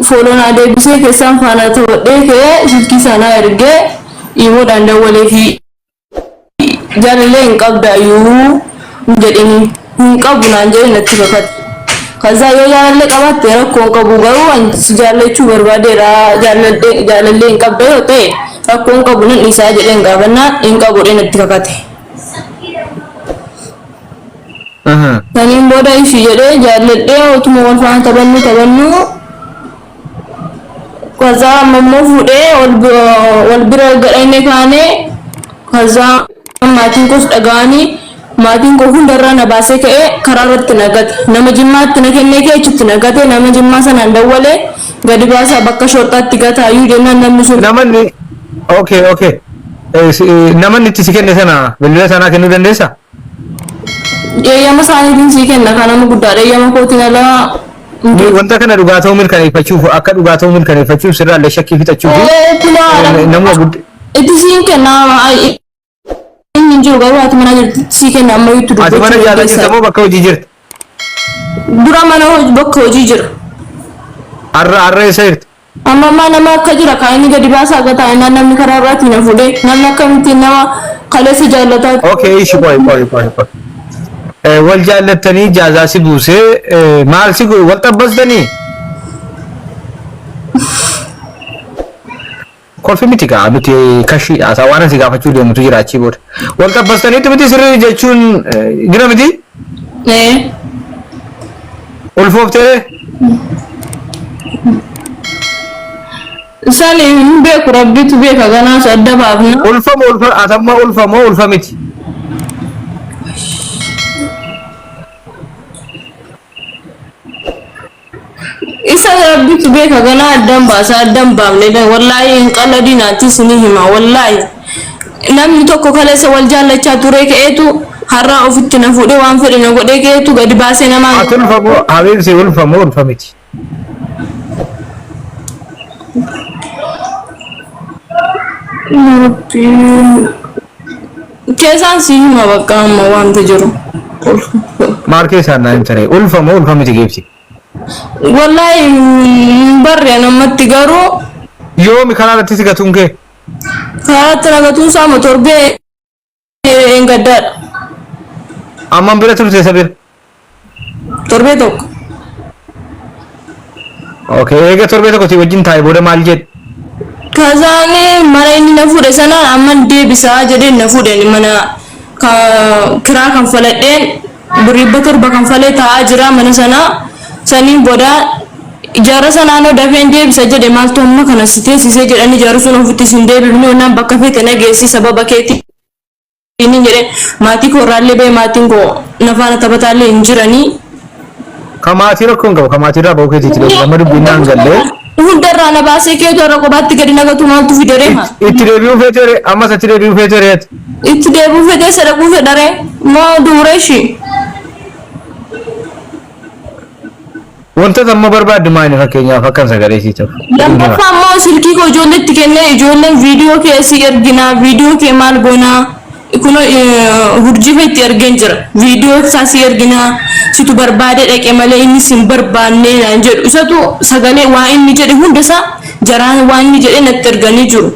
Follow naa deebisee keessaan faana taphadhee ka'ee silkii isaa naa ergee iimoodhaan dawwaleefi jaalallee hin qabdaayyuu hin jedhini hin qabu naan jedhe natti kakate. Kazaa yoo jaalallee qabaatte rakkoo hin qabu garuu ani si jaallachuu barbaadeera jaalallee jaalallee hin qabda yoo ta'e rakkoo hin qabu nan dhiisaa jedheen gaafannaan hin qabu jedhee natti kakate. Saniin booda ishi jedhee jaalladhee otuma wal faana taphannu taphannu kazaa amma immoo fuudhee wal bira gadhannee kaanee kazaa maatiin koos dhaga'anii maatiin koo hundarraa na baasee ka'ee karaa irratti na gate. Nama jimmaatti na kennee ka'ee achitti na gate nama jimmaa sanaan dawwalee gadi baasaa bakka shorxaatti gataayyuu jennaan namni sun Namanni okay okay Namanni itti si kenne sana bilbila isaanaa kennuu dandeessaa? Eeyyama isaaniitiin sii kenna kan nama guddaadha eeyyama kootiin alaa hin Mee kennu. wanta kana dhugaa ta'uu mirkaneeffachuuf akka dhugaa ta'uu mirkaneeffachuuf sirraallee shakkii fixachuu fi Ee, kunoo haadha namuma guddaa itti siin kenna ai- inni hin jiru garuu haati manaa jirti itti sii kenna ammayyuu itti Ati mana dubbachuu jaalaa dandeessa. jirta moo bakka hojii jirta? Dura mana hojii bakka hojii jira. Har'a har'a eessa jirta? Amma ammaa nama akka jira kaa inni gadi baasaa gataa innaan namni karaa irraatii na fuudhee namni akkamittiin nama kaleessa jaallataa Okay, ishi qoy qoy qoy qoy. Wal jaallattanii jaazaa si buusee maal si godhe wal xabbastanii? Kolfi miti kaa nuti kashii haasaa waan asi gaafachuu deemutu jira achii booda. Wal xabbastaniitu miti sirrii jechuun jira miti? Ee. Ulfooftee? Sani hin beeku rabbitu beeka ganaas adda baafna. Ulfa moo ulfa atamma ulfa moo ulfa miti? Isa rabbitu beeka ganaa addan baasa addan baafne wallaahi hin qalladin atis ni hima wallaahi namni tokko kaleessa wal jaallachaa turee ka'eetu har'aa ofitti na fuudhee waan fedhe na godhee ka'eetu gadi baasee namaan Ati ulfa moo Habiibsi ulfa moo ulfa miti? Keessaan si hima bakka amma wanta jiru. Maal keessaan naa himtare ulfa moo ulfa miti geebsi? Wallaahi hin barre an ammatti garuu Yoomi karaa irratti si gatuun kee? karaatti na gatuun isaa amma torbee eengaddaadha. Amman bira turte isa bira? Torbee tokko. Okay, eega torbee tokko si wajjin taa'e booda maal jedhe? Kazaani mana inni na fuudhe sana amman deebisaa jedheen na fuudhe mana kiraa kanfaladheen birrii 700 kanfalee taa'aa jira mana sana saniin booda jara sanaanoo dafeen deebisa jedhe maaltu amma kana si teessisee jedhanii jarri sun ofitti sin deebifnu jennaan bakka feete na geessi sababa keetiin jedheen maatii koo irraallee ba'e maatiin koo na faana taphataallee hin jiranii. Ka maatii rakkoo hin qabu ka maatii irraa ba'uu keetiitti deebi'u amma dubbiin naan gallee. Hundarraa na baasee keetu har'a kophaatti gadi na gatu maaltu fide ree maa? Itti deebi'uu feetee ree ammas itti deebi'uu feetee ree ati. Itti deebi'uu fedhee isa dhaquu fedha ree moo duuree ishii? Wanta amma barbaaddu maali fakkeenyaaf akkan sagalee sii ta'u. Lammaffaa immoo silkii koo ijoolleetti kennee ijoolleen viidiyoo kee si erginaa viidiyoo kee maal goonaa Kuno hurjifa itti ergeen jira. Viidiyoo isaa si erginaa situ barbaadee dhaqe malee inni sin barbaanne naan jedhu. Isatu sagalee waa inni jedhe hunda isaa jaraan waan inni jedhe natti erganii jiru.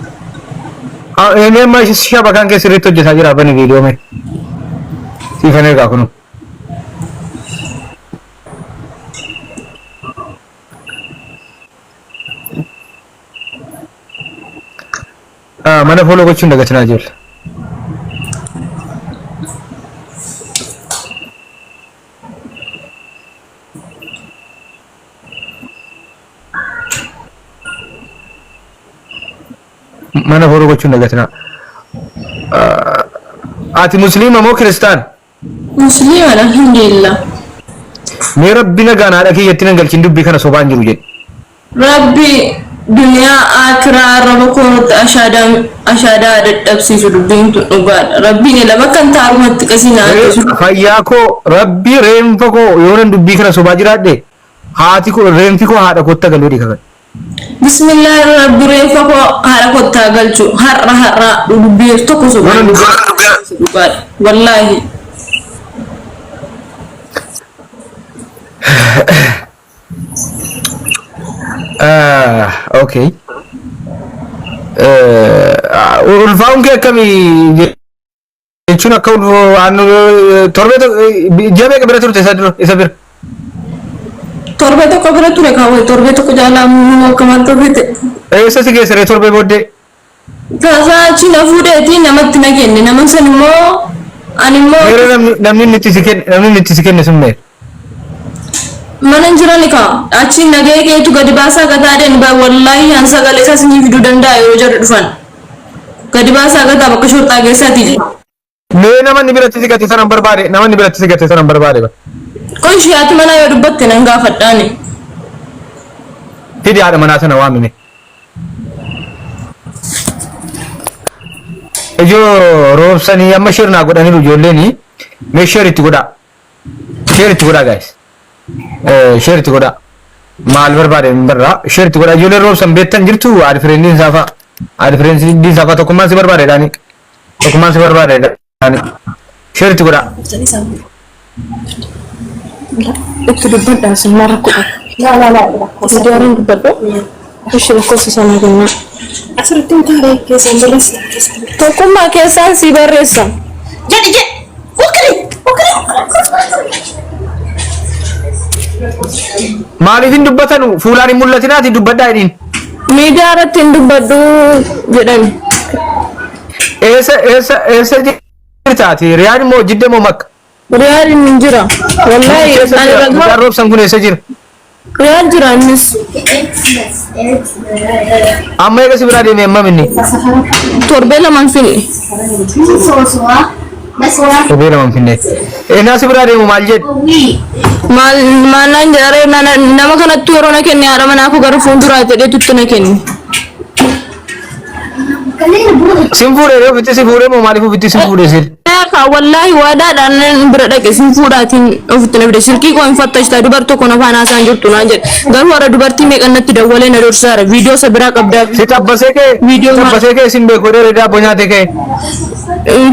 Inni amma shabakaan kee sirriitti hojjetaa jira bani viidiyoo mee. Siifan ergaa kunoo. Ah, mana follow gochuun dagatinaa ijoollee. Mana follow gochuun dagatinaa. Ah, Ati musliima moo kiristaan? Musliima alhamdulillah. Mee rabbi nagaan haadha kiyyatti nan galchin dubbii kana sobaan jiru jedhi. Rabbi duniyaa aakiraa arraba koo irratti ashaadaa ashaadaa haa dadhabsiisu dubbiin tun dhugaadha. Rabbiin ila bakka hin taarumatti qasii na ajjeesu. Fayyaa koo rabbi reenfa koo yoonan dubbii kana sobaa jiraadhe haati koo reenfi koo haadha kootti galuu jedhi kakadhu. Bismillah rabbi reeffa koo haadha kottaa galchu har'a har'a dubbii tokko sobaan dhugaadha wallaahi. Ah, okay. Ulfaa'uun kee akkamii jechuun akka torbee ji'a meeqa bira turte isa dura isa bira? Torbee tokko bira ture kaawwee torbee tokko jaalaa immoo akka maal torbee ta'e. Eessa si geessere torbee booddee? Tasaa achi na fuudheeti namatti na kenne nama san immoo ani immoo Meera namni namni inni itti si kenne namni inni itti si kenne sun meera? Mana hin jirani kaa achi nagahee keetu gadi baasaa gataa dheen ba wallaahi an sagalee isaa sinii fiduu danda'a yeroo jarri dhufan gadi baasaa gataa bakka shorxaa keessaati jedhe. Mee nama inni biratti si gate sanan barbaade nama inni biratti si gate sanan barbaade ba. Qoy ishee haati manaa yoo dubbatte nan gaafadhaani. Fidi haadha manaa sana waamime. Ijoo roobsanii amma shirnaa godhaniiru ijoolleeni mee share itti godhaa. Share itti godhaa guys. Share itti godhaa. Maal barbaade hin barraa. Share itti godhaa. Ijoolleen roobsan beektan jirtu haadhi fireendiin isaa fa'a. Haadhi fireendiin isaa fa'a tokkummaan si barbaade dhaani. Tokkummaan si barbaade dhaani. Share itti godhaa. Itti dubbadhaa sun maal rakkoo qaba? Laa laa laa Miidiyaaleen dubbadhu. Ishi lakkoofsa isaa naa kennaa. Asirratti hin taane keessaan barreessita keessaan barreessita. Tokkummaa keessaan sii barreessa. Jedhi jedhi. Ukri ukri. Maaliif hin dubbatanu? Fuulaan hin mul'atinaati dubbadhaa jedhiin. Miidiyaa irratti hin dubbadhu jedhani. Eessa eessa eessa jirtaati? Riyaad moo Jidda moo Makka? Riyaad hin jira. Wallaahi Eessa ani jira? ragaa Mucaan roobsan kun eessa jira? Riyaad jira innis. Amma eega si biraa deeme hammam inni? Torbee lamaan finne. Torbee lama hin finne. Ennaa si biraa deemu maal jedhe? Maal maal naan jedharee nama kanatti yeroo na kenne haadha manaa koo gara fuulduraa jedheetu itti na kenne. Sin fuudhee ofitti si fuudhee moo maaliif ofitti si fuudhee sin? Kaa wallaahi waadaadhaan nan bira dhaqe sin fuudhaatiin ofitti na fide silkii koo hin fattashtaa dubar tokko na faana haasaan jirtu naan jedhe garuu har'a dubartii meeqan natti dawwalee na dorsaara viidiyoo isa biraa qabdaa Si xabbasee kee viidiyoo maal xabbasee kee sin beeku dheeree daabboo nyaatee kee.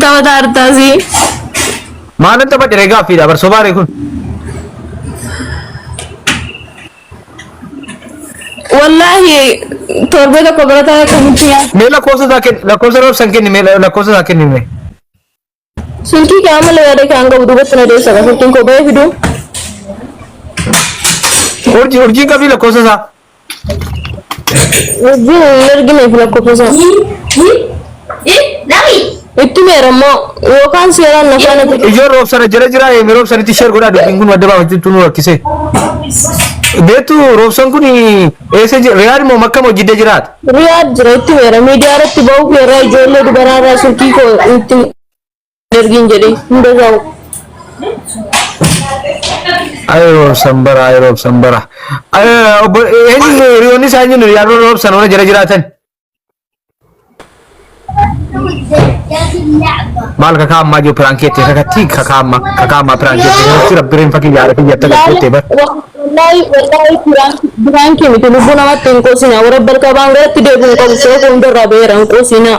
taphataa artaasii Maalan taphadhe ree gaaffiidha bar sobaaree kun. Wallaahi torbee tokko bira taa'ee akkamitti nyaata. Mee lakkoofsa isaa kenni lakkoofsa roobsan kenni mee lakkoofsa isaa kenni mee. Silkii kee amala yaada kee hanga duubatti na deessa ka silkiin koo ba'ee fiduu. Urjii urjiin qabii lakkoofsa isaa. Urjiin hin ergineef lakkoofsa isaa. Itti meera immoo yookaan seeraan na faana ta'e. Ijoon roobsana jala jira eemi roobsanitti sheer godhaa dubbiin kun adda baafachuutu nu rakkise. Beektu roobsan kun eessa jira Riyaad moo Makka moo Jidda jiraata? Riyaad jira itti meera miidiyaa irratti ba'uuf yeroo ijoollee dubaraa irraa silkii koo itti ergiin jedhee hunda isaa. Ay roobsan bara ay roobsan bara. Obbo eenyu hiriyoonni isaa eenyu Riyaad roobsan warra jala jiraatan? Maal kakaa ammaa jiru piraankeetti kakatti kakaa ammaa kakaa ammaa piraankeetti kakatti rabbi reenfa kiyya haadha kiyya akka galteettee bar. Wallahi wallahi piraankii miti lubbuu namatti hin qoosina warra balqabaan garatti deebi'u hin qabu shoo hunda irraa ba'eera hin qoosina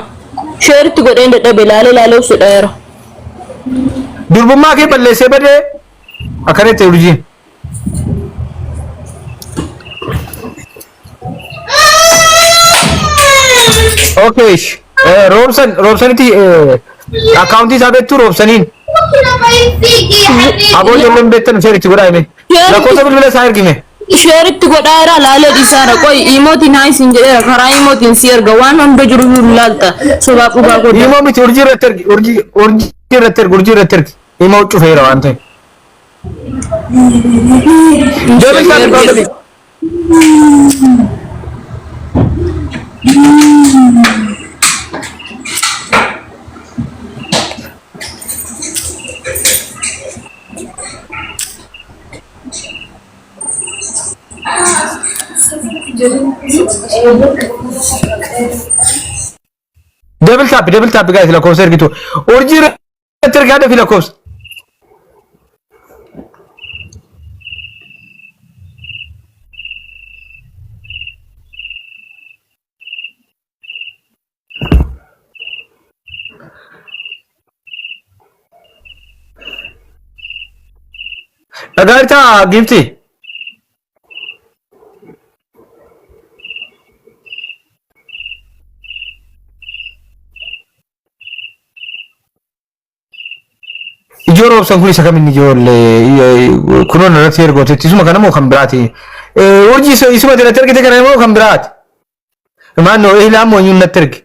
sheeritti godheen dadhabe laalee laalee of sodhaeera. Durbummaa kee balleessee badee akkana itti urjiin. Okay. Roobsan roobsanitti akkaawuntii isaa beektu roobsaniin. Aboo ijoolleen beektan sheer itti godhaa hime. Lakkoofsa bilbila isaa ergime. Sheeritti godhaera laalee dhiisaara qoy imootiin haa isin jedheera karaa imootiin si erga waan hunda jiru hin laalta sobaaf dhugaa godha. Imoo miti urjii irratti ergi urjii urjii irratti ergi urjii irratti ergi. Imoo cufeera waan ta'eef. Double tap family. Double tap double tap guys lakkoofsa ergitu. Urjii irratti ergaa dafi lakkoofsa. Dhagaa jirtaa giiftii? Ijoo roobsan kun isa kaminni ijoollee kunoon irratti ergootetti isuma kana moo kan biraati? Urjii isuma irratti ergite kana moo kan biraati? Maannoo eelaan moo eenyuun natti erge?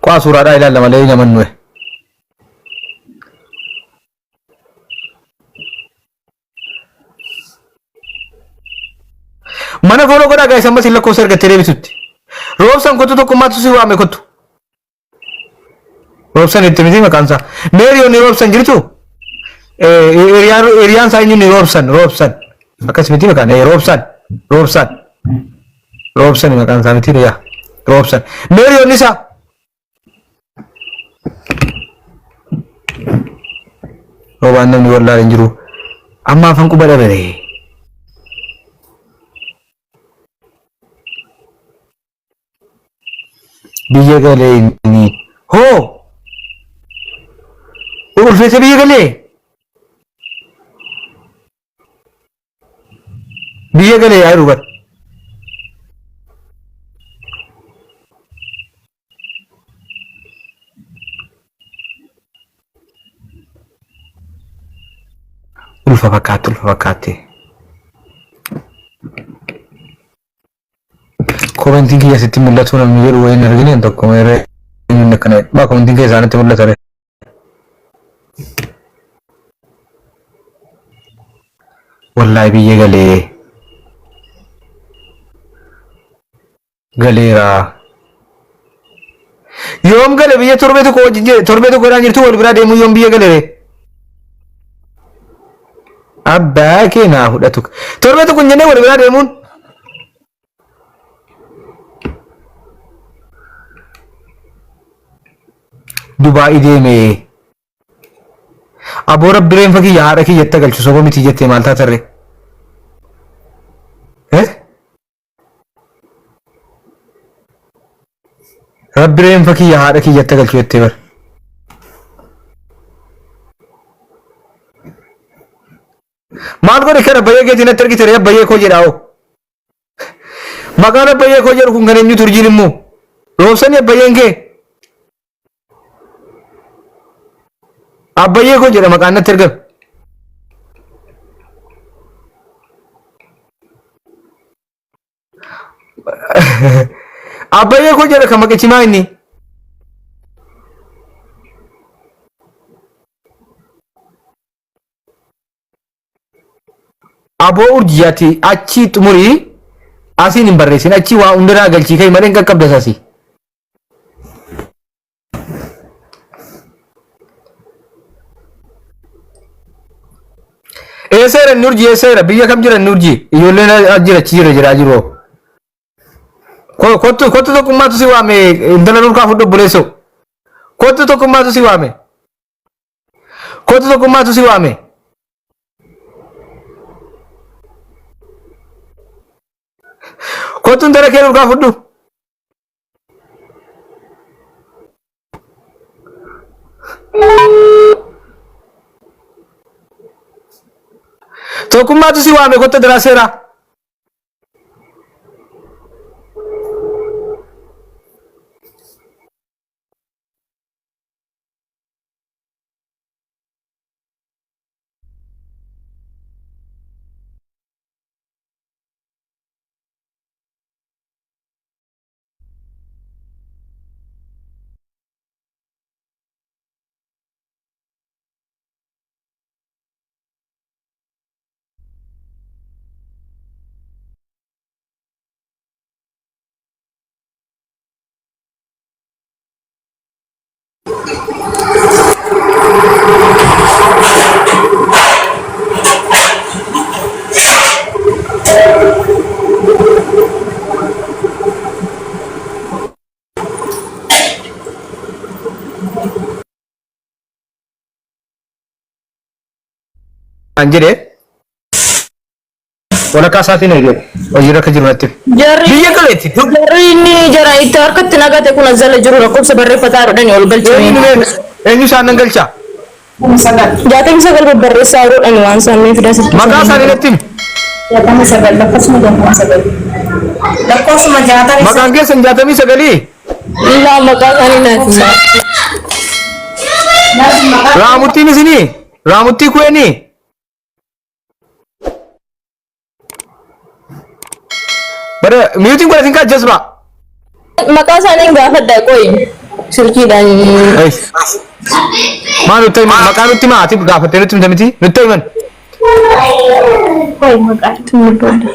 Qaa suuraadhaa ilaalla malee naman nuyi. Mana follow godhaa guys ammas hin lakkoofsa argattee deebitutti. Roobsan kottu tokkummaatu si waame kottu. Roobsan itti miti maqaan isaa. Meeriyoon ni roobsan jirtu? Hiriyaan isaa eenyu ni roobsan roobsan. Akkas miti maqaan roobsan roobsan. Roobsan maqaan isaa miti yaa roobsan. Meeriyoon isaa. Roobaan namni wallaale hin jiru. Amma afaan quba dhabere. Biyya galee inni. Hoo! Ulfeessa biyya galee? Biyya galee yaa jiru bar. Ulfa fakkaatti ulfa fakkaatti. Komentiin kiyya sitti mul'atu namni jedhu wayiin argine tokko meerre eenyuun akkana jedhu. Baa komentiin kiyya isaanitti mul'ata ree. Wallaahi biyya galee galeera. Yoom gale biyya torbee tokko wajjin jire torbee tokko irraan jirtu wal biraa deemuu yoom biyya gale ree. Abbaa kee naa fudhatu. Torbee tokko hin jennee wal biraa deemuun. Dubaa'ii deeme. Aboo rabbi reenfa kiyya haadha kiyyatti agalchu soba miti jettee maal taatarre? Eh? Rabbi reenfa kiyya haadha kiyyatti agalchu jettee bar. Maal godhe kana bayyee keetii natti argite ree abbayyee koo jedhaa hoo. Maqaan abbayyee koo jedhu kun kan eenyutu urjiin immoo? Roobsanii abbayyeen kee? Abbayyee koo jedha maqaan natti ergame. Abbayyee koo jedha kan maqichi maa inni? Aboo urjii ati achii xumurii asiin hin barreessin achii waa hundanaa galchii kai malee hin qaqqabdas asii. Eessa jira inni urjii eessa jira biyya kam jira inni urjii ijoolleen as jira achi jira jedhaa jiru. Kottu kottu tokkummaatu si waame intala nurkaa fudhu obboleessoo. Kottu tokkummaatu si waame. Kottu tokkummaatu si waame. Kottu intala kee nurkaa fudhu. Tokkummaatu si waame kottu daraa seeraa. An jedhe walakkaa isaatiin eegee hojiirra akka jiru natti hime. Jarri Biyya galeetti. jarri inni jara itti harkatti nagate kun as jala jiru lakkoofsa barreeffataa jedhani ol Eenyu galchanii. nu eenyu isaan nan galchaa? 69 babbarreessaa jedhani waan isaan mee fidaa silkii Maqaa isaanii natti himi. 69 lakkoofsuma 69. Lakkoofsuma 69. Maqaan keessan 69? Illaa maqaa isaanii naaf himaa. Raamuttiin isinii? Raamuttii ku'eenii? Bara miyuutiin godhatin kaa jazbaa. Maqaa isaanii hin gaafadha qoyi. Silkiidhaan. Maa nutti himan? Maqaa nutti himaa? Ati gaafattee nutti himte miti? Nutti himan. Qoyi maqaa itti barbaada.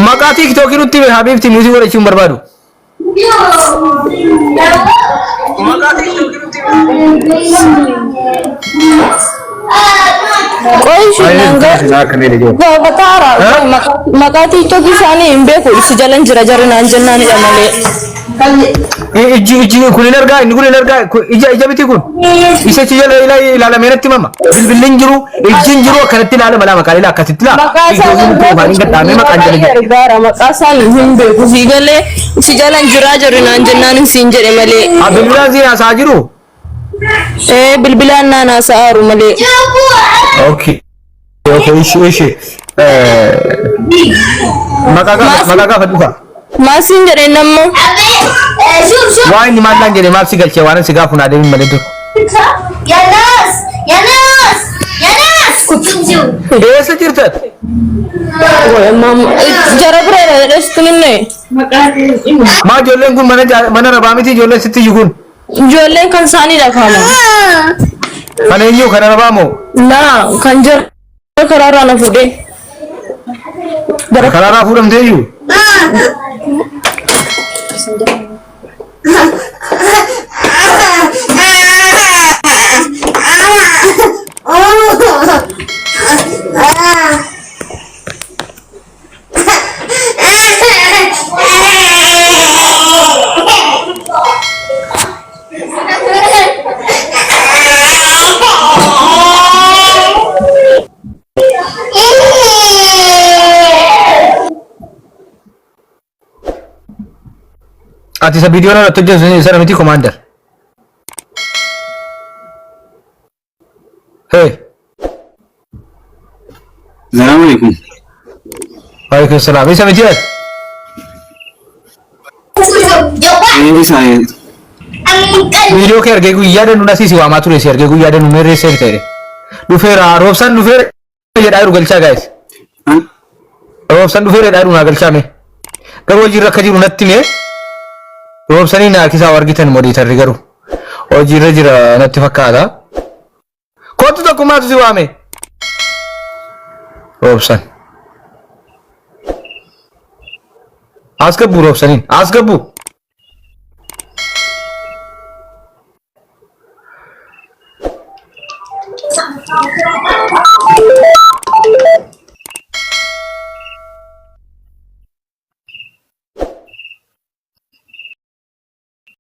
Maqaa tiiktookii nutti hime habiibti miyuutii godhachuu hin barbaadu. Qoyi shunnaan gaafataara. Maqaa tiiktookii isaanii hin beeku. Si jalan jira jarri naan jennaanidha malee. Ijji ijji kun hin argaa inni kun hin argaa ija ija miti kun isa achi jala ilaalamee natti himama bilbilli hin jiru ijji hin jiru akkanatti ilaalama laa maqaan ilaa akkasitti laa Maqaa isaanii hin beeku. hin gadhaamee maqaan jala Baay'ee jira. argaara. Maqaa isaanii hin beeku. Si galee si jalan jiraa jarri naan jennaan siin jedhe malee. Ah, bilbilaan siin haasa'aa jiru? Ee bilbilaan naan haasa'aaru malee. Okay. Okay, ishi ishi. Maqaa gaafa maqaa gaafa dhufa. Maal siin jedhe namma? Waa inni maal naan jedhe maal si galchee waan si gaafu naa deemin malee dur. Eessa jirtan? Jara bireera jedhee sitti minne. Maa ijoolleen kun mana mana rabaa miti ijoolleen sitti iyyu kun. Ijoolleen kan isaaniidha kaama. Kan eenyu kan arabaa moo? Laa kan jara karaarraa na fuudhee. Gara Karaarraa fuudhamtee iyyuu? Ati isa viidiyoo irratti hojjetu sana miti komaander. Hey. Salaam alaikum. Waalaikum salaam. Isa miti ati? Isa Viidiyoo kee argee guyyaa danuu nasii si waamaa ture si argee guyyaa danuu meerree seef ta'e. Dhufeera roobsaan dhufeera jedhaa jiru galchaa gaa'is. Roobsaan dhufeera jedhaa jiru naa galchaa mee. Garuu hojiirra akka jiru natti mee. Roobsanii naa kisaa argitan modiitarri garuu. Hojiirra jira natti fakkaata. Kottu tokkummaatu si waame. Roobsan. As gabbu roobsaniin. As gabbu.